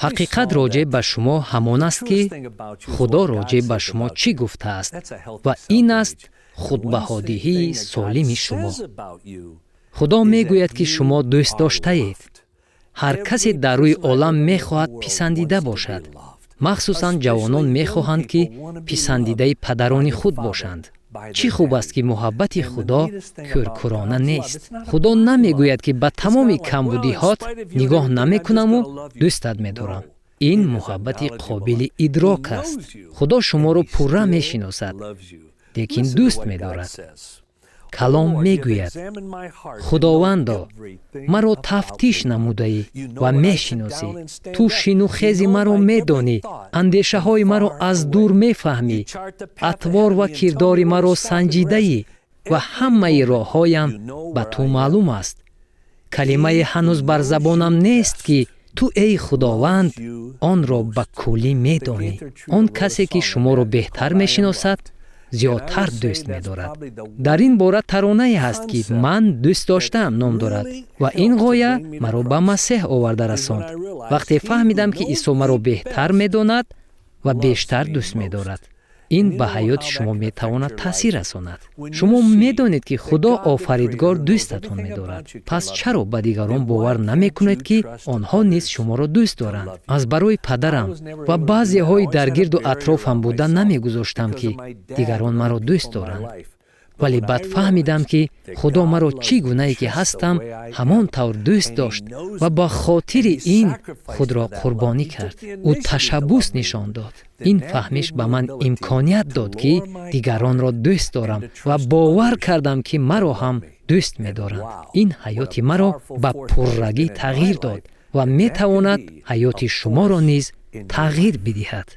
Ҳақиқат роҷеъ ба шумо ҳамон аст, ки Худо роҷеъ ба шумо чӣ гуфтааст, ва ин аст худбаҳодиҳии солими шумо. Худо мегӯяд, ки шумо дӯст доштаед. Ҳар касе дар рӯи олам мехоҳад писандида бошад. Махсусан ҷавонон мехоҳанд, ки писандидаи падарони худ бошанд. Чӣ хуб аст, ки муҳаббати Худо кӯркӯрона нест. Худо намегӯяд, ки ба тамоми камбудиҳот нигоҳ намекунаму дӯстат медорам. Ин муҳаббати қобили идрок аст. Худо шуморо пурра мешиносад, лекин дӯст медорад. Калом мегӯяд: «Худовандо, маро тафтиш намудаӣ ва мешиносӣ. Ту шину хези маро медонӣ, андешаҳои маро аз дур мефаҳмӣ, атвор ва кирдори маро санҷидаӣ ва ҳамаи роҳҳоям ба ту маълум аст. Калимае ҳанӯз бар забонам нест, ки ту, эй Худованд, онро ба куллӣ медонӣ». Он касе, ки шуморо беҳтар мешиносад, зиёдтар дӯст медорад. Дар ин бора таронае ҳаст, ки «Ман дӯст доштаам» ном дорад, ва ин ғоя маро ба Масеҳ оварда расонд. Вақте фаҳмидам, ки Исо маро беҳтар медонад ва бештар дӯст медорад, ин ба ҳаёти шумо метавонад таъсир расонад. Шумо медонед, ки Худо Офаридгор дӯстатон медорад. Пас чаро ба дигарон бовар намекунед, ки онҳо низ шуморо дӯст доранд? Аз барои падарам ва баъзеҳои дар гирду атрофам буда намегузоштам, ки дигарон маро дӯст доранд. Вале баъд фаҳмидам, ки Худо маро чӣ гунае ки ҳастам, ҳамон тавр дӯст дошт ва ба хотири ин худро қурбонӣ кард. Ӯ ташаббус нишон дод. Ин фаҳмиш ба ман имконият дод, ки дигаронро дӯст дорам, ва бовар кардам, ки маро ҳам дӯст медоранд. Ин ҳаёти маро ба пуррагӣ тағйир дод ва метавонад ҳаёти шуморо низ тағйир бидиҳад.